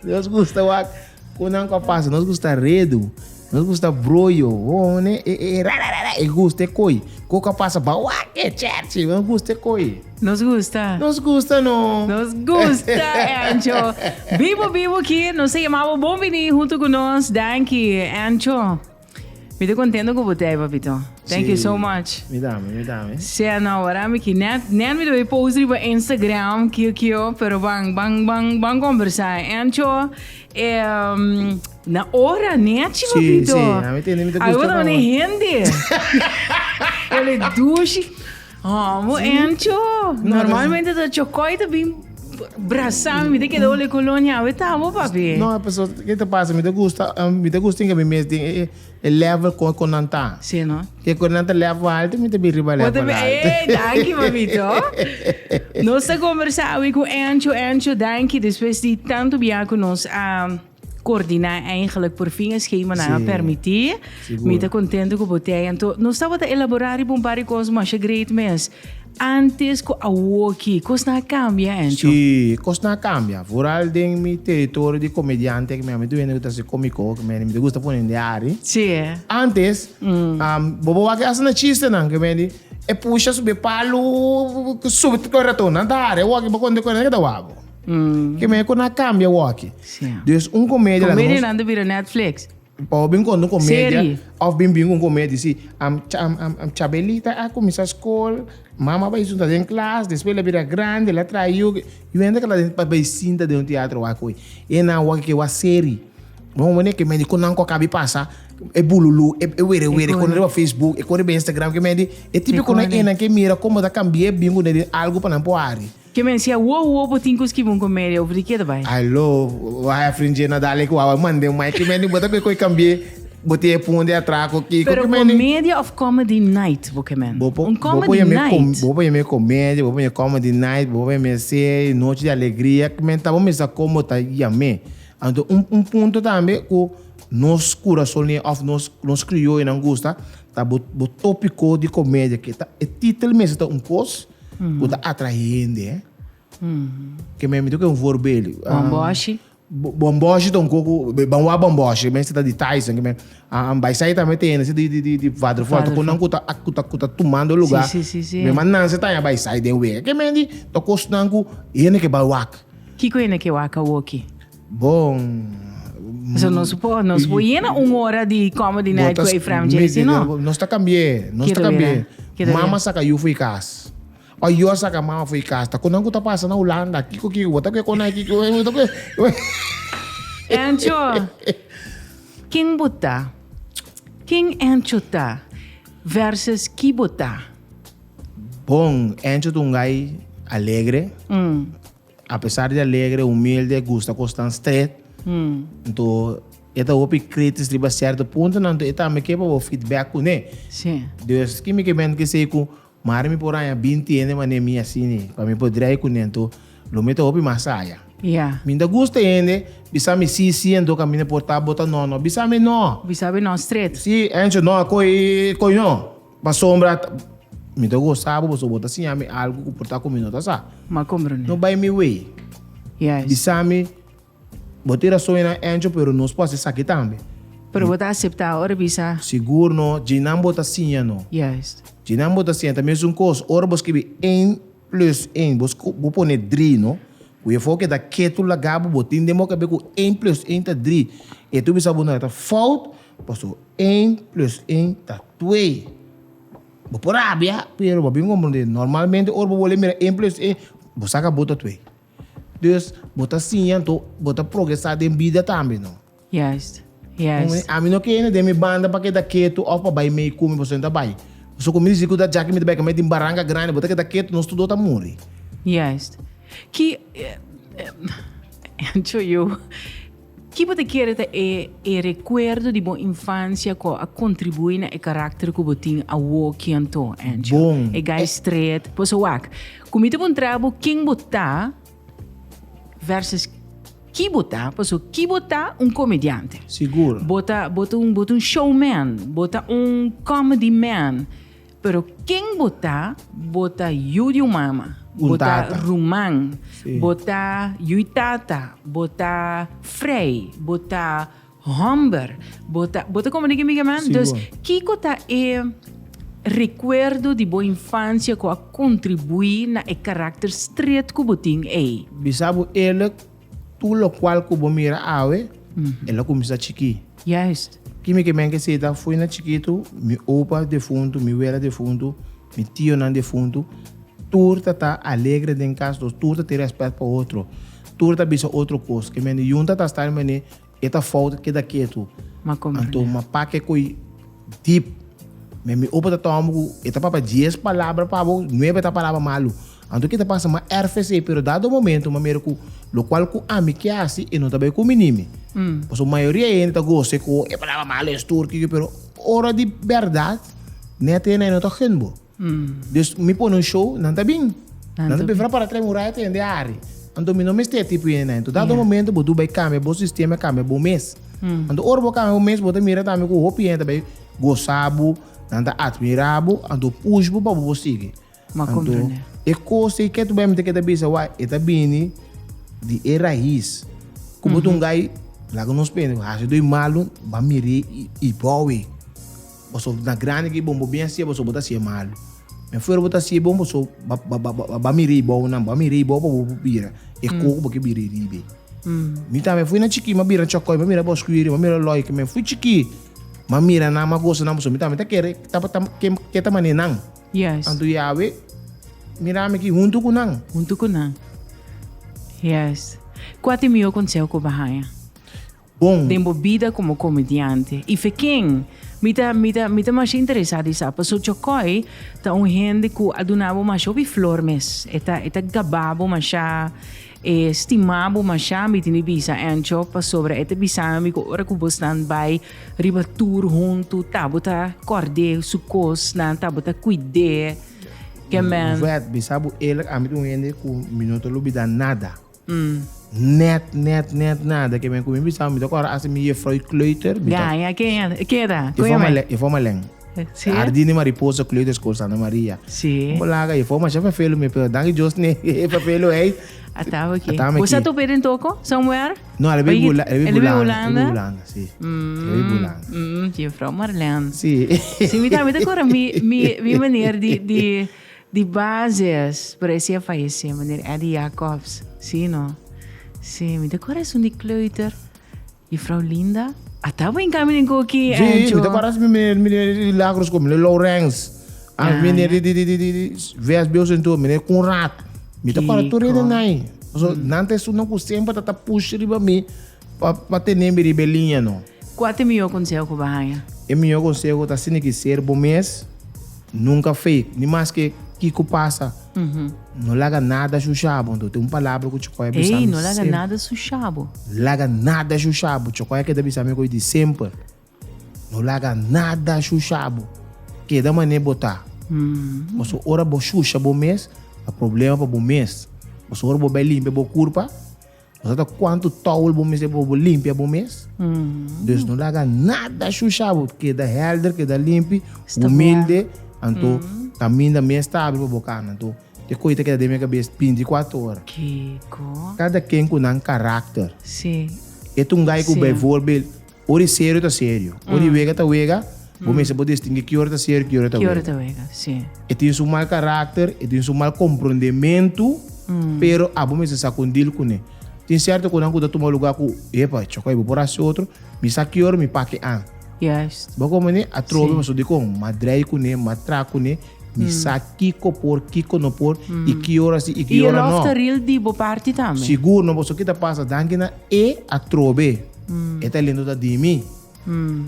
Nos gusta wak ku nan ku a pasa, nos gusta redu, nos gusta broyo, oh, ne, e, e, ra, ra, ra, ra, e gusta e koi. Ku a pasa ba wak e cherchi, nos gusta e koi. Nos gusta. Nos gusta no. Nos gusta, Encho. Bibo, bibo aki, nos ta yama bo bon bini hunto ku nos. Danki, Encho. Mi ta contento cu bo ta papito. Thank you so much. Mi dame, mi dame. Sea no, ora mi ki net net mi doy post riba Instagram, kio kio, pero ban ban ban ban conversa. Encho, eh, na ora nechi Sí, papito. sí, a mi tende mi ta Ay, gusta bo ta pa- hende. Ele dushi. Homo Encho. Normalmente ta chocoy ta bin brasa mi te keda ole colonia awe ta bo papi. No, paso ke ta pasa mi ta gusta mi ta gusta inga mi mes den e e level kon kon nan ta. Si no. Ke kon nan ta level alto mi ta bin riba level alto. Eh, danki papito. Nos ta conversa awe ku Encho, Encho danki despues di tanto bia ku nos a Coordiná eigenlijk por fin e schemanan a permití. Mi ta contento cu bo tei. Anto nos tabata elaborá riba un par di cos masha great mes. Antes cu awoki, cosnan a cambia, Encho? Sí, cosnan a cambia. Vooral den mi territorio di comediante, cu mi ami tur hende cu ta haci comico, cu mi ta gusta pone hende hari. Sí. Antes, bo por wak hasta na chistenan, cu mi di, e pusha subi e palu, subi cu e raton, nan ta hari, awor aki bo conta cu nan ta wak bo. Ke men ku na kambia woki. Sí. Dus un komedia laga Komedia nos nan ta bira Netflix. Pa bin konta un komedia Serie. of bin bin un komedia si am am am am Chabelita a kuminsá skol, mama bai sinta den klas, despues el a bira grandi, el a traha yu, yu hende kla den pa bai sinta den un teatro wak hoy. E nan wak ke wak serie. Bo wak ke men di kon nan ku a kabi pasa, e bululu, e e were were, e kon riba Facebook, e kon riba Instagram, ke men di e tipiko nan e nan ke mira komo ta kambia e bin ku nan algu pa nan por hari. Ke men si awo awo bo tin ku skibi un komedia over di ke ta bai? Alo, waya fringe na dale ku awa mande un mai ke men di bo ta kwe koi kambie bo tin e pun di atrako kiko Pero ke men di. komedia of comedy night bo ke men? Bo por Un bo por comedy yam'e kom night. bo por yam'e komedia, bo por yam'e comedy night, bo por yam'e serie, nochi di alegria, ke men ta bo mester komo ta yam'e. Anto un un punto tambe ku nos kurason of nos nos krioyonan gusta ta bo bo topiko di komedia ke ta e titel mester ta un kos. Ku ta atrae hende, eh. Ke men mi toke un voorbeeld. Bomboshi. Bomboshi ta un koko, ban wak bomboshi, men ta di Tyson, ke men bai sai tambe tene si di di di Vader Forte, ku nan ku ta ku ta ku ta tumando lugar. Si, si, si, si. Men nan se ta bai sai den wega. Ke men di ta kosnan ku hende ke bai wak. Kiko hende ke wak awoki? Bon. So nos por, nos por yena un hora di comedy night ku Efraim JC, no? Nos ta cambié, nos ta cambié. Mama saka yu fo'i kas. O yu a saka mama fo'i kas. Ta konan ku ta pasa na Hulanda. Kiko kiko, bo ta kue konai kiko, bo ta kue. Encho, ken bo ta? Ken Encho ta versus ki bo ta? Bon, Encho ta un guy alegre. Apesar di alegre, humilde, gusta kosnan stret, anto e ta hopi kritis riba sierto puntonan, anto e tambe ke pa bo feedback kuné. Sí. Dus ki mi ke ment ke sei ku mari mi por haña binti hende manera mi asina, pa mi por drei kuné, anto lo mi ta hopi mas aya. Ya. Mi ta gusta hende bisa mi sí sí, anto kaminda por ta bo ta no no. Bisa mi no. Bisa mi no stret. Sí, Encho, no, koi koi no. Pasobra mi ta gosa bo pasobra bo ta siña mi algu ku por ta ku mi no ta sa. Ma komprende. No bai mi wey. Juist. Bisa mi, bo tin rason einan Encho pero nos por hasi esaki tambe. Pero bo ta aseptá ora bisa. Sigur no, djinan bo ta siña no. Juist. Djinan bo ta siña ta mesun kos, ora bo skibi één plus één, bo bo pone dri no, ku e for keda ketu laga bo, bo tin den bo kabe ku één plus één ta dri. E tur bisa bo no e ta fout, pasobra Een plus een ta twee. Bo por rabia, pero bo bin comprende. Normalmente ora bo wole mira een plus een, bo sa ka bo ta twee. Dus bo ta siña anto bo ta progresa den bida tambe no. Juist, juist. Ami no kende den mi banda pa keda ketu of pa bai mei ku mi pasobra mi ta bai. Pasobra ku mi disi ku ta djaki mi ta bai kamba tin baranka grandi bo ta keda ketu nos tur do ta muri. Juist. Ki, Ancho yu. Ki bo ta kere ta e e rekuerdo di bo infansia ku a kontribuí na e karakter ku bo tin awoki anto, Ancho? Bon. E gai stret. Pasobra wak, ku mi ta puntra bo ken bo ta versus ki bo ta, pasobra ki bo ta un komediante. Sigur. Bo ta bo ta un bo ta un showman, bo ta un comedy man. Pero ken bo ta? Bo ta yu di un mama, Un bo ta tata. ruman, Sí. bo ta yu i tata, bo ta frei, bo ta hòmber, bo ta, bo ta komprendé ke mi ke man? Sí, Dus bo. kiko ta e rekuerdo di bo infansia ku a kontribuí na e karakter stret ku bo tin ei? Bisa bo eerlijk, Tur lokual ku bo mira awe, el a kuminsá chikí. Juist. Ki mi ke men ke seta fo'i na chikitu, mi opa defuntu, mi wela defuntu, mi tionan defuntu, tur ta ta alegre den kas, nos tur ta tin rèspèt pa otro, tur ta bisa otro kos. Ke men di yunta ta sta mane e ta fout keda ketu. Ma komprendé. Anto ma pake koi dip. Men mi opa ta tòma ku e ta papia dies palabra pa bo, nuebe ta palabra malu. Anto ke ta pasa ma erf esei, pero dado momento ma mira ku lokual ku ami ke hasi e no ta bai kumini mi. Pasobra mayoria hende ta gosa ku e palabra malu es tur kiko, pero ora di bèrdat nèt e no ta gun bo. Dus mi pone un show, nan ta bin. Nan ta prefera para trae muraya te hende hari. Anto mi no mester e tipo di hende. Anto dado momento bo tu bai kambia bo sistema, kambia bo mes. Anto ora bo kambia bo mes bo ta mira tambe ku hopi hende ta bai gosa bo, nan ta atmira bo, anto push bo pa bo por sigui. Ma Anto, comprende. e kos ei ke tu bai mi ta keda bisa wak, e ta bini di e rais. Ku bo ta un gai, laga nos pende, hasi doi malu, ba mir'é i bou'é. Pasobra na grandi ki bon bo bien hasié, pasobra bo ta hasié malu. Men fuera bo ta hasié bon, pasobra ba ba ba ba ba mir'é i bou nan, ba mir'é i bou pa bo por bira e koko ku bo ke bira riba ei. Mi tambe fui na chikí, mi a bira chòkòi, mi a mira bòskuiri, mi a mira lòike, men fui chikí, mi a mira nan, mi a gosa nan, pasobra mi tambe ta kere, ta ke ta manera nan. Yes. Anto Yahweh mira mi aki huntu ku nan. Huntu ku nan. Yes. Kua ta e mihó konseho ku bo a haña? Bon. Den bo bida komo komediante. I fe ken? Mi ta, mi ta, mi ta masha interesá di sa. Pasobra Chokòi ta un hende ku a duna bo masha hopi flor mes. E ta, e ta gaba bo masha. E stima bo masha, mi tin di bisa Encho, pasobra e ta bisa mi ku ora ku bosnan bai riba tour huntu, ta bo ta kòrd'é su kosnan, ta bo ta kuid'é. Ke men. Wet, bisa bo eerlijk, ami ta un hende ku mi no ta lubidá nada. Nèt, nèt, nèt nada. Ke men ku mi bisa, mi ta kòrda hasta mi jefrou kleuter, mi ta. Gaña, ken keda? Jefrou Malen. Sí. Jardín de Mariposa Kleuterschool Santa Maria. Sí. Bo laga e forma masha fefelu mi, pero danki Dios ne e fefelu ei. Ataba aki. Ataba Bo sa aki. tope den toko somewhere? No, el Oye, bi Hula- el bi el bi Hulanda, el bi Hulanda? Hulanda, sí. El bi Hulanda. Juffrouw Marlene. Sí. Sí, mi ta, mi ta kora mi, mi, mi meneer di, di, di basis, pero ese a fallece, meneer Eddie Jacobs. Sí, no. Sí, mi ta kora esun di kleuter. Juffrouw Linda, ata bo in cambio den koki, Sí, Encho. mi ta kora meneer, meneer di Lagros ko, meneer Laurens. Ah, Ja, meneer ja. di, di, di, di, di VSBO Centro, meneer Conrad. Mi ta kora tur Kiko. hende nai. So, nan ta esun nan ku semper ta ta push riba mi pa, pa tene mi riba e liña no. Kua ta e mihó konseho ku bo a haña? E mihó konseho ta asina ki ser bo mes, nunka fake. Ni maske kiko pasa, No laga nada shusha bo. Anto tin un palabra ku Chikoy a bisa Ey, mi no laga semper. nada susha bo. Laga nada shusha bo. Chikoy a keda bisa mi koe di semper. No laga nada shusha bo. Keda manera bo ta. Pasobra ora bo shusha bo mes, ta problema pa bo mes. Pasobra ora bo bai limpia bo kurpa, Bo sa ta kuantu towel bo mester pa bo limpia bo mes? Dus no laga nada shusha bo. Keda helder, keda limpi, humilde. Anto kaminda mes ta abri pa bo kana. Anto e koe ta keda den mi kabes bintikuater ora. Kiko? Kada ken ku nan karakter. Si. E ta un gai ku bijvoorbeeld ora e serio ta serio. Ora e wega ta wega, bo mester por distingui ki ora ta serio ki ora ta Ki wega. ora ta wega, si. E tin su mal karakter, e tin su mal komprondementu, pero abo mester sa kon deal kuné. Tin sierto konan ku ta tuma lugá ku, epa, chokoi, bo por hasi otro, mi sa ki ora mi pake an. Juist. Bo komprendé? Atrobe Si. pasobra dikon? M'a drei kuné, m'a tra kuné, mi sa kiko por, kiko no por, i ki ora si i ki I e ora lòf no. ta real di bo parti tambe. Sigur no, pasobra ki ta pasa? Danki na e atrobe. E talento ta di mi.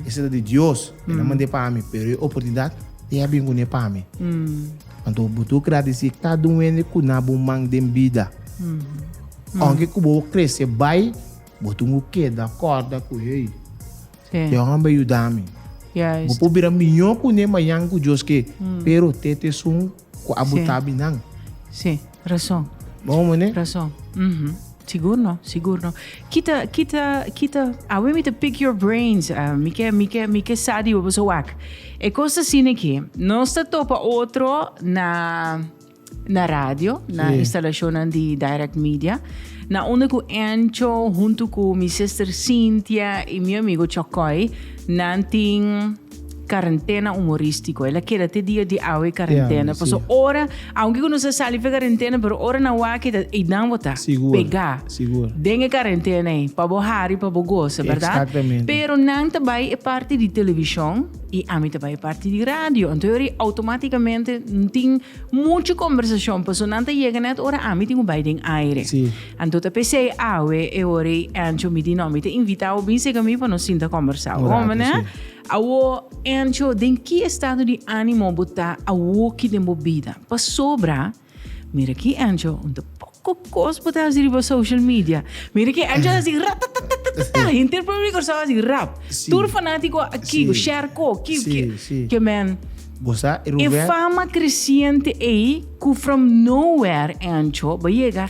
Esei ta di Dios. El a mand'é pa mi, pero e oportunidat e a bin kuné pa mi. Anto bo tur gradisí kada un hende ku na bo man den bida. Ounke ku bo krese bai, bo tin ku keda kòrda ku, hey, e hòmber a yuda mi. Bo por bira mihó kuné mañan ku Dios ke, pero te ta esun ku a botá binan. Sí, rason. Bo mane? Rason. Sigur no, sigur no. Kita, kita, kita, awe mi ta pick your brains. Uh, mi ke, mi ke, mi ke sa di bo so wak. E kos ta asina aki. Nos ta topa otro na na radio, na Sí. instalacionnan di Direct Media. Na unda ku Encho hunto ku mi sister Cynthia y mi amigo Chocoy, nan tin Karentena humorístiko. El a keda te dia di awe karentena. Ja, Paso sí. ora, aunke ku nos a sali fe karentena, pero ora nan wak ta einan bo ta. Sigur, Pegá. sigur. Den e karentena ei. Pa bo hari, pa bo gosa, bèrdat? Exactamente. Pero nan ta bai e parti di televishon i ami ta bai e parti di radio. Anto yori automáticamente no tin muchu kombersashon, paso nan ta yega nèt ora ami tin ku bai den aire. Sí. Anto ta p'esei awe e ora ei Ancho mi di no, mi ta invitá bo bin sega mi pa nos sinta kombersá. Un rato, Hopi, né? sí. Awo, Encho, den ki estado di animo bo ta awoki den bo bida? Pasobra, mira ki Encho, un ta poko kos bo ta hasi riba social media. Mira ki Encho ta hasi ratatatatata, henter pueblo di Kòrsou a hasi rap. Sí. Tur fanátiko aki, Sí. share ko, ki, Sí, ki, sí. ke men. Bo sa, E Ruben, fama kresiente ei ku from nowhere, Encho, bo yega,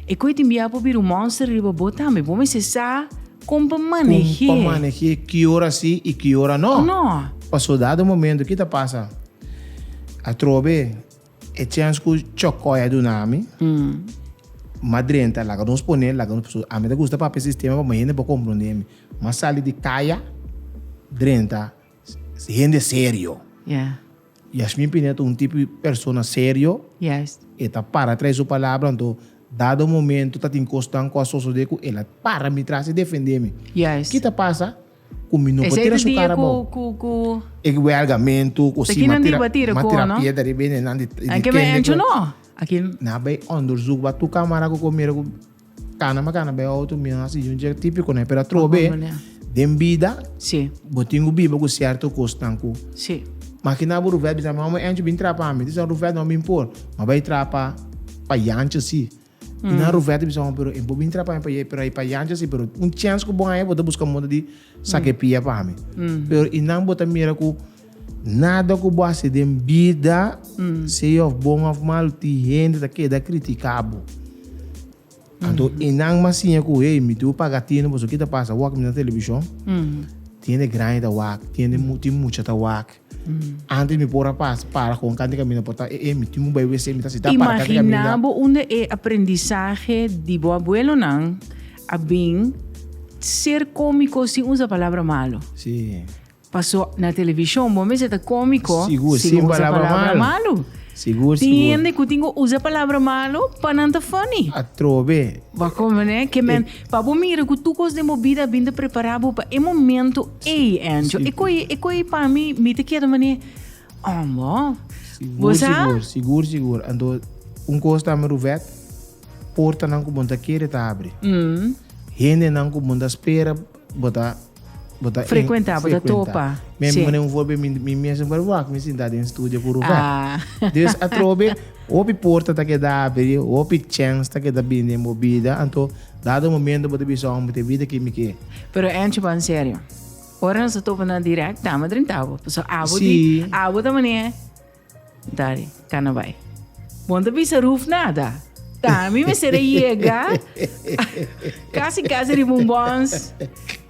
e koe tin bia por bira un monster riba bo tambe. Bo mester sa Kon pa maneh'é? Kon pa maneh'é, ki ora sí i ki ora no. No. Paso dado momento ki ta pasa? Atrobe e chèns ku Chòkòi a duna mi, m'a drenta, laga nos pone, laga nos, pasobra ami ta gusta papia sistema pa hende por komprondé mi. M'a sali di kaya drenta hende serio. Yeah. Yasmin Pineda ta un tipo di persona serio. Juist. E ta para trae su palabra, anto dado momento ta tin cosnan cu a sosode cu el a para mi tras y defende mi. Juist. Ki ta pasa? Cu mi no por Esey tira ta su dia cara cu, abao. cu, cu. E welgamento cu Ta si kinan ma di tira, batira ma cu, tira no? piedra riba e nan di, di Anke me kende encho cu. no. Aki. Na bay onderzoek ba tu camara cu comira cu cana ma cana bay auto mi a hasi un dje tipico ne pero atrobe den bida Sí. bo tin cu biba cu cierto cosnan cu Sí. Makina bo Ruvet bisa mama Angie bin trapa ami disa Ruvet no bin por ma bay trapa pa Yantje si y nan Ruvet bisa pero e bo bin trapa mi pa pero pa Yantje si pero un chance cu bo haya bo ta busca moda di saca e pia pa mi pero y nan bo ta mira cu nada cu bo haci den bida sea of bon of malo tin hende ta keda critica bo Anto e nan mas siña ku hey mi tin paga tino pasobra ki ta pasa wak mi na televishon tin hende grandi ta wak tin hende tin mucha ta wak antes mi por a pasa para kon kante kaminda por ta eh eh mi tin ku bai wc mi ta sita para kante kaminda. Imagina bo unda e aprendisahe di bo abuelonan a bin ser komiko sin usa palabra malo. Si. Paso na televishon bo mester ta komiko Sigur, sin sin usa palabra palabra malo. malo. Sigur, Tin sigur. hende ku tin ku usa palabra malo pa nan ta funny. Atrobe. Bo a komprende? Ke men, pa bo mira ku tur kos den bo bida a bin ta prepara bo pa e momento ei, Anjo. Si. E koi, e koi pa mi, mi ta keda manera, oh bo. Bo Sigur, sa? sigur, sigur, sigur. Anto, un kos tambe, Ruvet, portanan ku bo no ta kere ta habri. Hendenan ku bo no ta spera Bo ta bo ta Frecuenta, bo ta topa. Mi Sí. mane un voorbeeld, mi mi mes un wak mi sinta den studio ku Rufat. Ah. Dus atrobe hopi porta ta keda abri, hopi chance ta keda bini den bo bida, anto dado momento bo ta bisa hombre te bida ki mi ke. Pero Ancho ban serio. Ora nos ta topa na direct, dame drenta bo. Paso abo Sí. di, abo ta mane Dari, cana bai. Bo no ta bisa Ruf nada. Ta, mi mester a yega casi casi riba un bons.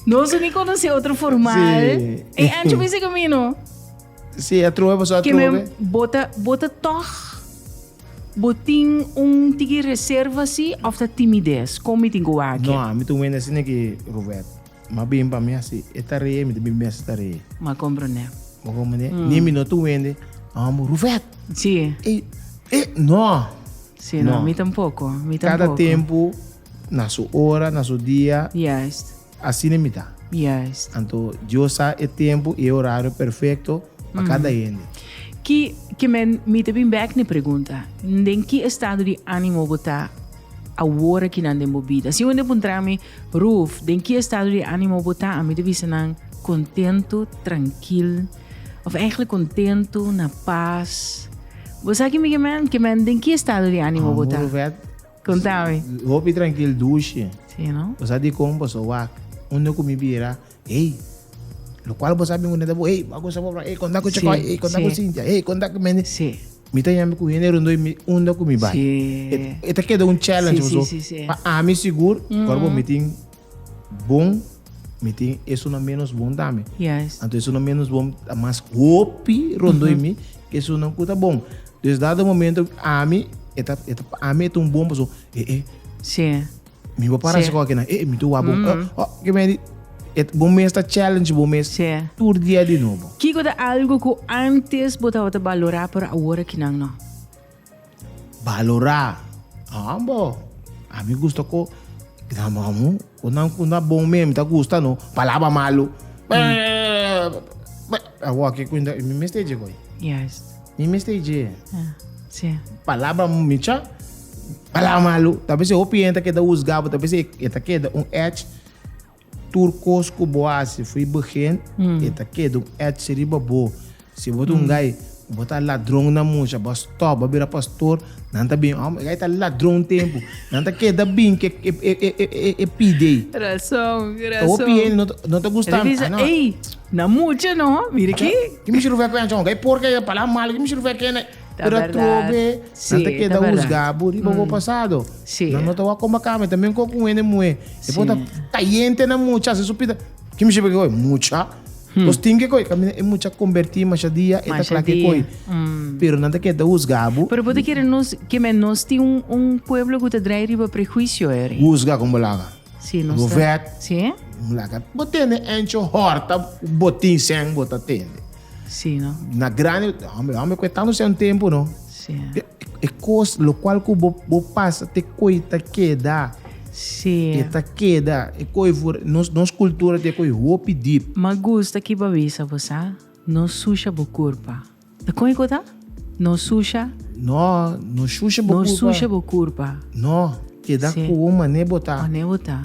Nos ni conoce otro formal. Sí. Ey, Ancho bisa camino. Sí, atrobe paso Que men atrobe. bota, bota toch bo tin un tiki reserva si of ta timidez? Con mi tin cu wak? No, ami ta un wende asina ki Ruvet. Ma bin pa mi hasi e tarea, mi ta bin mi hasi tarea. Ma comprende. Ma comprende? Ni mi no ta wende, amo Rufet. Sí. E, e, no. Sí, no, mi tampoco, mi tampoco. Cada tempo, na su hora, na su dia. Juist. Asina mi ta. Juist. Anto, Dios sa e tempo y e horario perfecto pa cada hende. Ki, ki men, mi ta bin bek na e pregunta. Den ki estado di animo bo ta awor akinan den bo bida? Si un hende puntra mi, Ruf, den ki estado di animo bo ta? Ami ta bisa nan, Kontentu, trankil, of eigenlijk kontentu, na pas. Bo sa ki mi ke men? Ke men, den ki estado di animo bo ta? Rufet, Konta mi. Hopi trankil, dushi. Si, no? Bo sa dikon? Pasobra wak, unda ku mi bira, hey, lokual bo sa bin ku neta bo, hey, bo a gusta bo, hey, konta ku Chikoy, hey, konta ku Cynthia, hey, konta ku Mendy. Si. Mi ta yami ku hende rondó mi unda ku mi bai. Sí. E ta keda un challenge Sí, paso sí, sí, sí. pa ami sigur, ora bo mi tin bon, mi tin esunnan menos bon tambe. Juist. Anto esunnan menos bon ta mas hopi rondó mi ke esunnan ku ta bon. Dus dado momento ami e ta e ta pa ami e ta un bon paso e e Sí. Mi bo para Sí. si koke na, eh, mi tu wa bon. Oh, oh, ke men di, et bo mes ta challenge bo mes Sí. tur dia di nobo. Kiko ta algo ku antes bo tabata balorá pero awor akinan no? Balorá. Ambo. A mi gusta ko, na mamu, ko nan ku na bon me, mi ta gusta no. Palabra malo. Awor ke kuinda, mi mes te dje koi. Juist. Mi mes te dje. Ah, sí. Palabra micha. Palabra malu. Ta bes e hopi hende ta keda huzga bo, ta bes e ta keda un edge. Tur kos ku bo hasi for e begin, e ta keda un edge riba bo. Si bo ta un guy, bo ta ladron na mucha, bo a stop, bo a bira pastor, nan ta bin, oh, e guy ta ladron tempu. Nan ta keda bin ku e pidi ei. Rason, rason. Hopi hende no ta gusta. E ta bisa, ey, na mucha no, mira aki. Ki mi shirve ku e guy porke palabra malu, ki mi shirve ku e. Ta Pero berdad. atrobe, Sí, nan ta keda ta berdad. huzga bo riba bo pasado. Sí. Nan no ta wak kon baka, también kon ku hende muhé. E por ta Sí. kayente na mucha, hasi su pida. Ki mi shebe koi? Mucha. Nos tin ke koi, kaminda e mucha kombertí masha dia, e ta Masha kla ke dia. koi. Pero nan ta keda huzga bo. Pero bo ta kere nos, ke men nos tin un, un pueblo ku ta drai riba prehuisio, Eri. Huzga kon bo laga. Sí, nos Bo ta. vet. Sí? Laga. Bo tende encho hòrta botin sèn bo ta tende. Sí, no? Na grandi, hombre, hombre, cu e tanto sea un tempo, no? Sí. E, e cos, lo cual cu bo, bo pasa, te coi ta keda. Sí. E ta keda. E coi voor, nos, nos cultura te coi hopi diep. Ma gusta ki bo bisa, bo sa? No susha bo curpa. Ta con e cota? No susha. No, no susha bo no curpa. No susha bo curpa. No, keda sí. cu mane bo ta. Mane bo ta.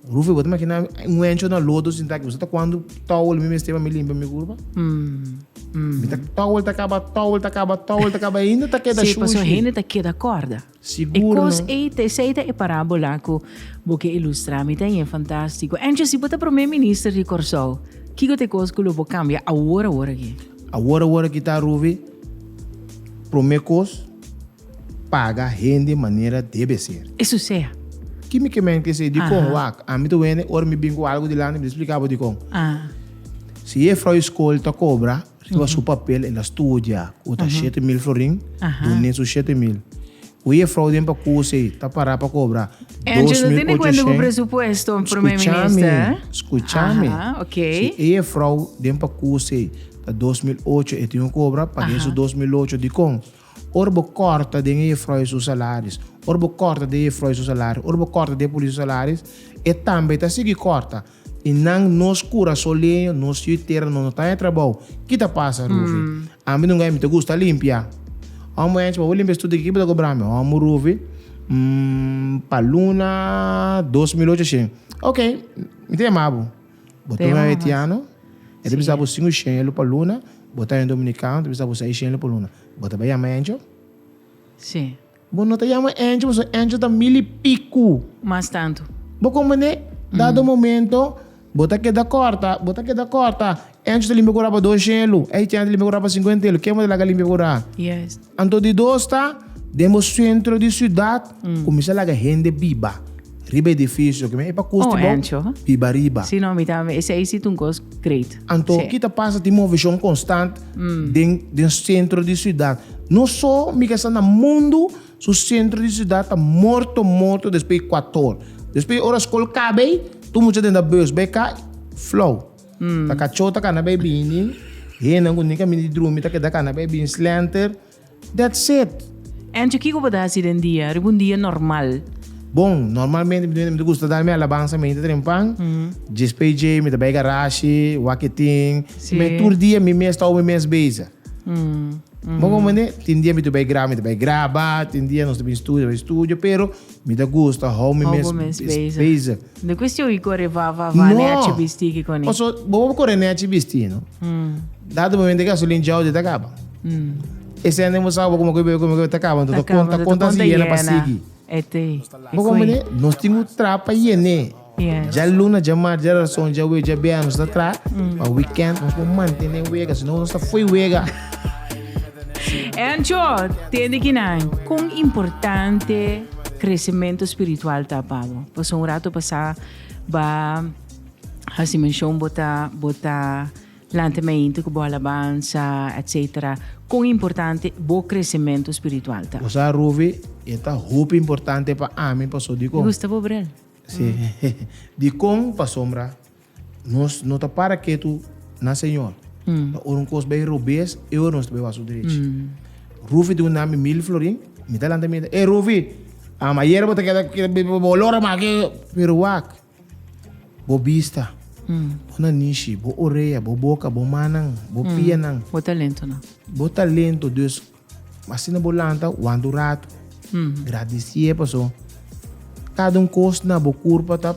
Rufi, bo ta makina un encho na lodo sinta aki. Bo sa ta kuantu towel mi mester pa mi limpia mi kurpa? Mi ta towel ta kaba, towel ta kaba, towel ta kaba, ainda ta keda Sí, pasobra shushi. hende ta keda kòrda. Sigur E kos no. ei, ta esei ta e parábola ku bo ke ilustrá. Mi ta haña fantástiko. Encho, si bo ta promé minister di Kòrsou, kiko ta e kos ku lo bo kambia awor awor aki? Awor awor aki ta, Rufi, promé kos, paga hende manera debe ser. Eso sea. Ki mi ke men ke esei? Dikon? Wak, ami ta wende ora mi bin ku algu dilanti mi ta splika bo dikon. Si e frou skol ta kobra riba su papel el a studia ku ta 7000 florin, dun'e su 7000. Ku e frou den pa kuse ta para pa kobra Angie, no tene kuenta ku presupuesto, Prome Minister. Skuchami, skuchami. Si e frou den pa kuse ta 2008 e tin ku kobra, pag'e su 2008. Dikon? Ora bo kòrta den e jefrou su salaris, ora bo kòrta den e jefrou su salaris, ora bo kòrta den e polis su salaris, e tambe ta sigui kòrta. I nan nos kurasoleño, nos yu tera no ta haña trabou. Ki ta pasa, Rufi? Ami nunka mi ta gusta limpia. Amo Enchi, pa bo limpia estudio aki, ki bo ta kobra mi? Amo Rufi, pa luna 2800. Ok, mi ta yama bo. Bo ta un haitiano, e ta bisa bo sinku shen elo pa luna, bo ta un dominicano, e ta bisa bo seis shen elo pa luna. Bo ta bai yama Encho? Sí. Bo no ta yama Encho pasobra Encho ta mil i piku. Mas tantu. Bo komprende? Dado momento, bo ta keda kòrta, bo ta keda kòrta. Encho ta limpia kura pa dos shen elo, haitiano ta limpia kura pa sinkuenta elo. Ken bo ta laga limpia kura? Yes. Anto di dos ta, den bo sentro di siudat, kuminsá laga hende biba riba edifisio. Ke men e pa kusti bo biba riba. Si no, mi tambe. Esei si ta un kos great. Anto ki ta pasa tin moveshon konstant den den sentro di siudat. No so mi ke sa na mundu su sentro di siudat ta morto morto despues di kuator. Despues ora skol kaba ei, tur mucha den ta bus bai ka flow. Ta kachó ta kana bai bini, hendenan ku ni kaminda di drumi ta keda kana bai bini slenter. That's it. Angie, kiko bo ta hasi den dia, riba un dia normal? Bon, normalmente mi ta gusta dal mi alabansa mi ta trempan. Djes PJ, mi ta bai garashi, wak e tin. Mi tur dia mi mes ta mi mes bezig. Bo comprende? Tin dia mi ta bai graba, mi ta bai graba, tin dia nos ta bin studio, bai studio, pero mi ta gusta hou mi mes bezig. No cuestion di corre va va va nechi bisti ki koni. Paso bo por corre nechi bisti, no? Dado momento e gasolin djou ta caba. E sende bo sa bo como cu bebe como cu ta caba, enton ta conta conta si yena pa sigui. Bo comprende? Nos tin cu traha pa yene. Djaluna, djamars, djarason, djawe, djabièrnè nos ta traha pa weekend nos por mantene wega, si no nos ta fo'i wega. Encho, tende kinan, kon importante kresementu spiritual ta pa bo? Pasobra un rato pasá ba hasi menshon bo ta bo ta lanta mainta ku bo alabansa etsetera. Kon importante bo kresementu spiritual ta? Bo sa Ruvi, e ta hopi importante pa ami pasobra dikon. Mi gusta bo bril. Si. Dikon? Pasobra Nos no ta para ketu na Señor. Ta ora un kos bay robes, e ora nos ta bay wak su derechi. Rufi duna mi mil florin, mi ta lanta mi ta, Ey Rufi, ayer bo ta keda bo lora mas ke. Pero wak, bo bista, bo nanishi, bo orea, bo boka, bo mannan, bo pianan. Bo talentonan. Bo talento, dus asina bo lanta, wanta un ratu, gradisié paso kada un kos na bo kurpa ta.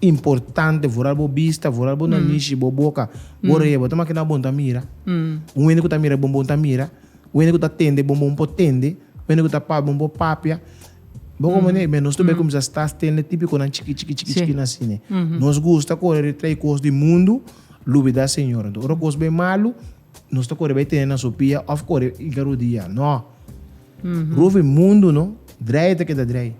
Importante, vooral bo bista, vooral bo nanishi, bo boka, bo oreya, bo ta makina bon ta mira. Un hende ku ta mira bon bon ta mira, un hende ku ta tende bon bon por tende, un hende ku ta papia bon por papia. Bo komprende? Men nos tambe kuminsá sta tende típikonan chiki chiki chiki chiki na asina. Nos gusta kore trae kos di mundu, lubidá Señor. Anto ora kos bai malu, nos ta kore bai tene na su pia òf kore hinka rudia. No. Rufi mundu no, drei ta keda drei.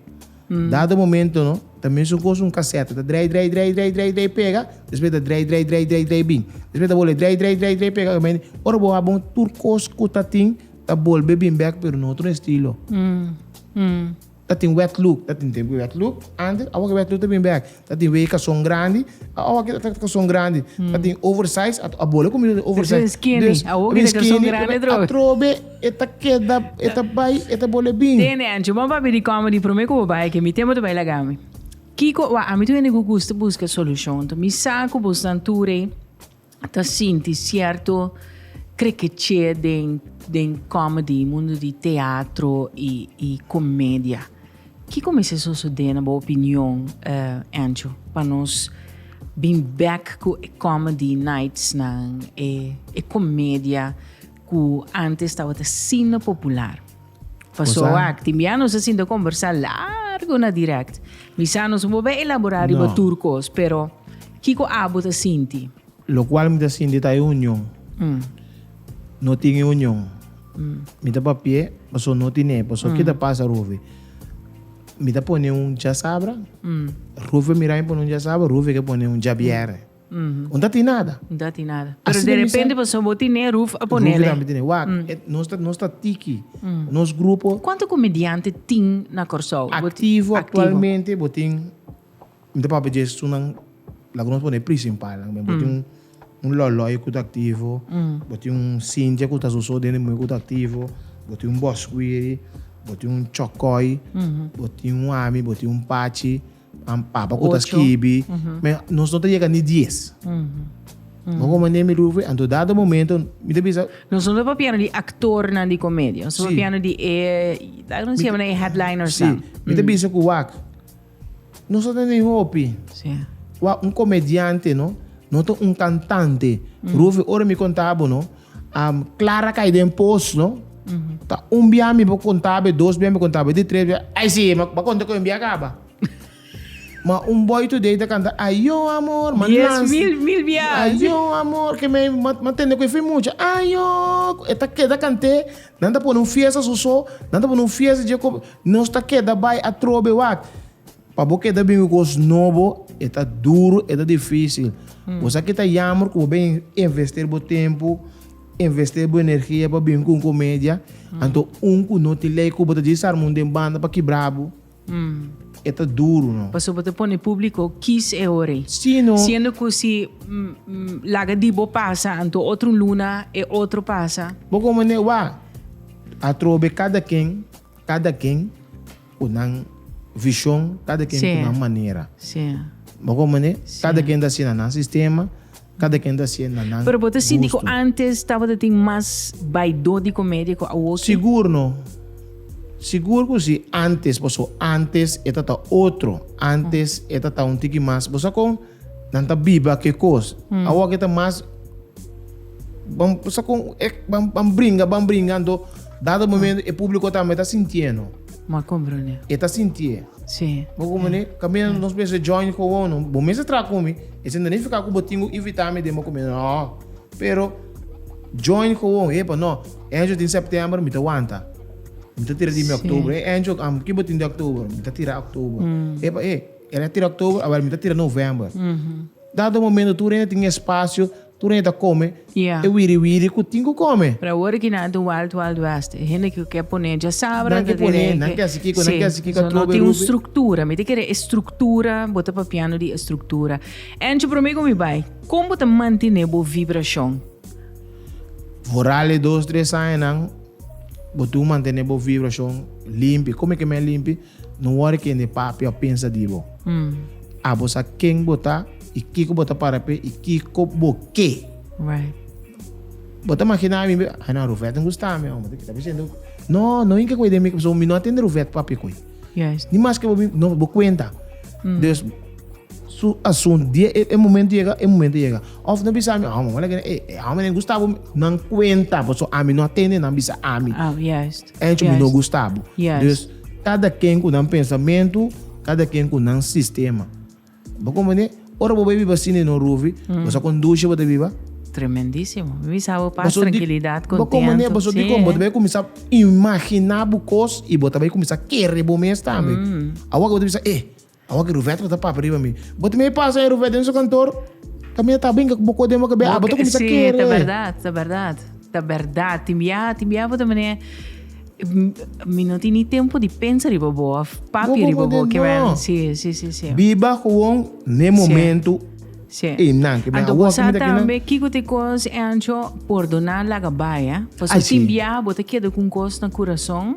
Dado momento no, ta mesun kos un kasèt, ta drei drei drei drei drei drei pega, despues ta drei drei drei drei drei bin. Despues ta bolbe drei drei drei drei pega, ora bo wak bon tur kos ku ta tin ta bolbe bin bèk pero na otro estilo. Ta tin wet look, ta tin tempu wet look antes, awor ke wet look ta bin bek. Ta tin wei kason grandi, awor ke ta kason grandi. Ta tin oversize, a bole ku mi oversize. Ta skinny, awor ke ta kason grandi atrobe. Atrobe e ta keda, e ta bai, e ta bole bin. Tene Ancho, bo papia di comedy prome ku bo bai ke mi tempu ta bai laga mi. Kiko, wak, ami tur hende ku gusta buska solushon, mi sa ku bosnan tur ei. ta sinti cierto krekeche den den comedy, mundo di teatro y y comedia. Kiko mester sosode na bo opinion Ancho pa nos bin bek ku e comedy nights nan, e e comedia ku antes tabata asina popular? Paso wak, tin bia nos a sinta kombersá largu na direct. Mi sa nos no por bai elaborá riba tur kos, pero kiko abo ta sinti? Lokual mi ta sinti ta e union. No tin e union. Mi ta papi'é, paso no tin'é. Paso ke ta pasa, Rufi? Mi ta pone un djasabra, Rufi mira mi pone un djasabra, Rufi ke pone un djabièrnè. Un ta tin nada. Un ta tin nada. Pero de repente pasobra bo tine, Ruf a ponele. Ruf tambe tine. Wak, nos ta, nos ta tiki. Nos grupo. Kuantu komediante tin na Kòrsou? Aktivo aktualmente bo tin, mi ta papia dje esunnan, laga nos pone prinsipalnan. Bo tin un Lòlòi ku ta aktivo, bo tin un Cynthia ku ta su so den e muhé ku ta aktivo, bo tin un Bòskwiri, bo tin un Chòkòi, bo tin un ami, bo tin un Pachi. Papa ku ta skibi, me nos no ta yega ni dies. Bo komprende mi Rufi? Anto dado momento mi ta bisa. Nos no ta papiando di aktornan di komedia, nos ta papiando di e, laga nos yama nan e headlinersnan. Si, mi ta bisa ku wak, nos no ta tene hopi. Wak, un komediante no, no ta un kantante. Rufi, ora mi konta bo no, Clara kai den pos no, ta un bia mi por konta bo, dos bia mi konta bo, di tres bia, ai si, bo a konta ku un bia kaba. Ma un boy today ta canta ayo amor, ma Dies mil mil biaha. Ayo amor, ke me ma tende ku e fin mucha. Ayo, e ta keda kant'é, nan ta pone un fiesta su so, nan ta pone un fiesta dje ku nos ta keda bai atrobe wak. Pa bo keda bin ku kos nobo, e ta duru, e ta difisil. Bo sa ke ta yammer ku bo bin invester bo tempu, invester bo energia pa bin ku un komedia, anto un ku no tin lei ku bo ta djis arma un den banda pa kibra bo. E ta duru no. Pasobra bo ta pone publico kies e ora ei. Si no. Siendo cu si laga di bo pasa anto otro luna e otro pasa. Bo como ne wak atrobe cada ken cada ken cu nan vision cada ken cu nan manera. Si. Bo como ne cada ken ta haci na nan sistema cada ken ta haci na nan Pero bo ta sinti cu antes tabata tin mas baidó di comedia cu awoki? Sigur no. Sigur cu si antes, paso antes e ta ta otro, antes e ta ta un tiki mas, bo sa con nan ta biba ke cos, awoki ta mas ban bo sa con e ban ban bringa ban bringa anto dado momento e publico tambe ta sintiendo. M'a comprende. E ta sintié. Si. Bo comprende? Caminda nos mester join gewoon no, bo mester traha cu mi, esei no nifica cu bo tin cu invita mi den bo comida, no, pero. Join gewoon, epa no, Enzo tin september, mi ta wanta. Mi ta tira di mi oktober. E Enzo, am ki bo tin di oktober? Mi ta tira oktober. Epa, e, el a tira oktober, awel mi ta tira november. Dado momento tur hende tin espacio, tur hende ta come Yeah. e wiri wiri ku tin ku come. Pero awor ki nan ta wild wild west. E hende ku ke pone djasabra Nan ke ta pone, dire nan ke hasi kiko, nan ke hasi kiko, So no atrobe tin un rubi. struktura. Mi ta kere e struktura, bo ta papiando di e struktura. Encho prome ku mi bai, kon bo ta mantene bo vibrashon? Vooral e dos tres añanan bo tin ku mantene bo vibrashon limpi. Como ke men limpi? No wòrdu kende papia o pensa di bo. Abo sa ken bo ta i kiko bo ta para p'e i kiko bo ke. Right. Bo ta magina mi, ay no, Ruvet no gusta mi, hombre. Ta diciendo, no, no inke koe den mi, so mi no a tende Ruvet papia koe. Juist. Ni maske bo, no, bo kuenta. Dus, su asunto, dia e, e momento yega, e momento yega. Of no bisa mi, ah, mama, e, e, hombre, no gusta bo, nan kuenta, paso ami no a tende nan bisa ami. Ah, juist. Encho mi no gusta bo. Juist. Dus, kada ken ku nan pensamentu, kada ken ku nan sistema. Bo komprende? Ora bo bai biba asina no Ruvi, bo sa kon dushi bo ta biba? Tremendísimo. Mi bisa bo pas, Paso di, trankilidat, bo komprende? kontento. Paso Sí. dikon bo ta bai kuminsá imaginá bo kos i bo ta bai kuminsá kere bo mes tambe. Awor ku bo ta bisa, eh, awor ku Ruvet ta papia riba mi. Bo ta mei pasa e Ruvet den su kantor, kaminda ta brinka ku bo kos den bo kabes, abo ta kuminsá Sí, kere. ta bèrdat, ta bèrdat. Ta bèrdat. Tin bia, tin bia bo ta manera, Mi no tin ni tempo di pensa riba bo of papia riba bo ke men. Si, si, si, si. Biba gewoon n'e momento einan. Ke men Anto awor bo sa ke mi ta kinan. tambe kiko ta e kos, Encho, pordoná laga bai, eh. Pasobra Ai, si. tin biaha bo ta keda ku un kos na kurason.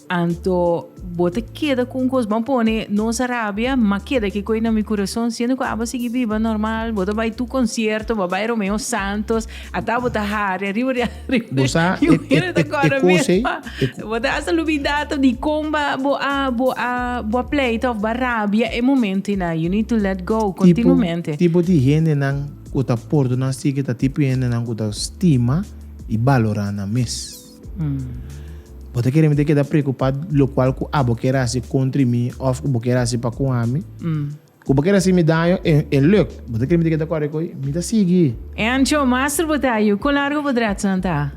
Anto bo ta keda ku un kos, ban pone nos a rabia, ma keda ki koi na mi kurason, siendo ku abo sigui biba normal, bo ta bai tur konsierto, bo a bai Romeo Santos, ata bo ta hari ariba di ariba Bo sa di e un hende ta e e kòrda kos ei, mesma. e Bo ta hasta lubidá ta dikon ba bo a bo a bo a pleita òf bo a rabia e momento einan. You need to let go tipo kontinuamente. tipo di hendenan ku ta pordoná sigui ta tipo hendenan ku ta stima i balorá nan mes. Bo ta kere mi ta keda preocupa locual cu abo kier haci contra mi of cu bo kier haci pa cu ami? Cu bo kier haci mi daño e e luk. Bo ta kere mi ta keda core cu mi ta sigui. Encho, master bo ta yu, con largo bo dreadsnan ta?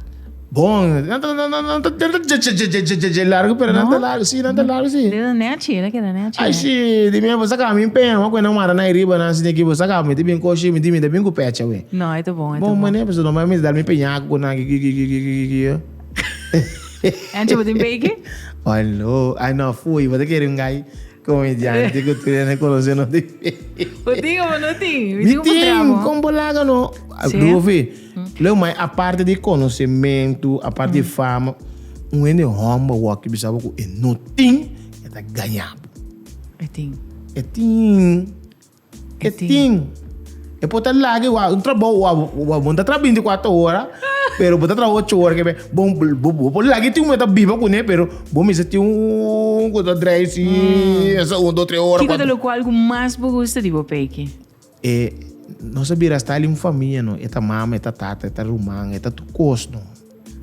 Bon, nan ta nan nan ta nan ta dje largo pero nan ta largo si nan ta largo si. Keda nechi, el a keda nechi. Ay si, di mi bo saca mi pena, bo cu nan mara nan riba nan asina aki bo saca mi ta bin coshi mi ta bin cu pecha we. No, e ta bon, e ta Bon bon. manera, pasobra normal mi ta dal mi peñaco cu nan ki ki ki ki ki ki ki. Encho bo tin beke? Ay no, ay no fui, bo ta kere un guy comediante cu tur hende conoce no tin beke. Bo tin of bo no tin? Mi Mi tin un tin, tramo. con bo laga no? Sí. Rufi, leu mai aparte di conocemento, aparte di fama, un hende homber wak bisa bo cu e no tin, e ta gaña bo. E tin. E tin. E tin. E por ta laga igual un trabou wa wa bo no ta traha binticuatro ora pero bo ta traha ocho ora kebe bo bo bo por laga tin un ta biba cune pero bo mester tin un cu ta drai si esa un dos tres ora Kico ta locual cu mas bo gusta di bo peki? E nos a bira style un famia no e ta mama e ta tata e ta ruman e ta tur cos no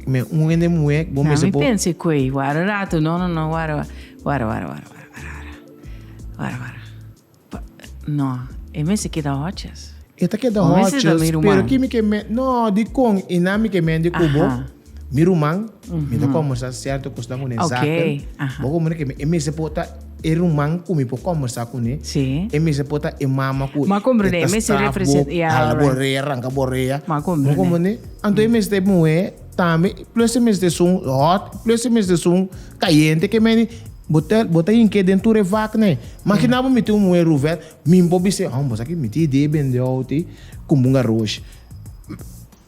me un hende muhe bo mester Mi por pensa cu wara rato no no no wara wara wara wara wara wara wara. No, e mester keda hotjes. E ta keda hotjes, pero ki mi ke men, no, dikon i nan mi ke men di ku bo, mi ruman, mi ta kombersá sierto kosnan kuné zaken, bo komprende ke e mester por ta e ruman ku mi por kombersá kuné, e mester por ta e mama ku e ta straf bo, hala bo rea, ranka bo rea, bo komprende? Anto e mester muhé tambe, plus e mester esun hot, plus e mester esun kayente ke men. Bo ta bo ta hink'é den tur e vaknan. Maginá bo mi tin un muhé Ruvet, mi por bis'é, hòm, bo sa ki mi tin idea bende outi ku un garoshi.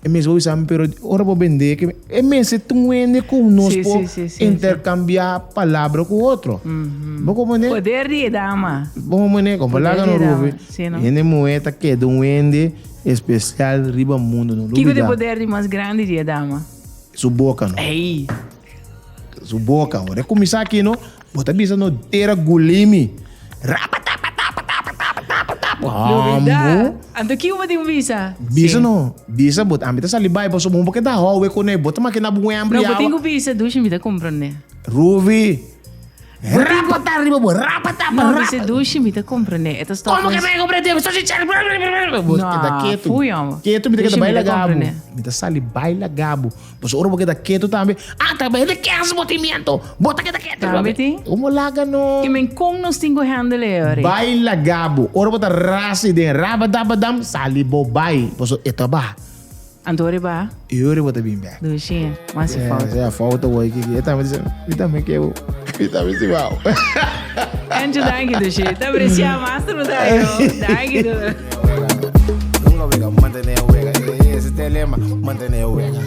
E mes bo bisa mi, pero ora bo bend'é ke e mester tin un hende ku nos por interkambiá palabra ku otro. Bo komprendé? Poder di e dama. Bo komprendé? Kon por laga no Ruvi, hende muhé ta keda un hende espesial riba mundu. No Kiko ta e poder di mas grandi di e dama? Su boka no. Ey! Su boca. Ora e cuminsa aki no, bo ta bisa no tera gulimi. Rapatapatapatapatapatapa. Lubida. Anto kico bo tin bisa? Bisa no. Bisa bo. Ami ta sali bai pasobra bo keda hou e cune. Bo ta makina bo wembri No, bo tin cu bisa dushi mi ta comprende. Ruvi. Rapata riba bo, rapata, No, rapata. bisa dushi mi ta comprende. E ta stop. Como que me comprende? Bo soci char. Bo No, keda ketu. fui, hombre. Ketu mi ta Dushi keda mi baila ta gabo. comprende. Mi ta sali baila gabo. Paso ora bo keda ketu tambe. Ah, ta bay de kes bo tin miento. Bo ta keda ketu. Tambe tin? Como laga no. Ke men kon nos tin ku handle e ori? Baila gabo. Ora bo ta rasi den rabadabadam, sali bo bai. Paso e ta ba. Anto ori ba? E ori bo ta bin bek. Dushi, mas si falta. Yeah, falta woi kiki. E tambe dice, mi tambe ke bo. Mi tambe si wou. Anjo, danki dushi. Ta aprecia master bo ta yo. Danki du. Nunca wega, mantene wega. Ese es el lema, mantene wega.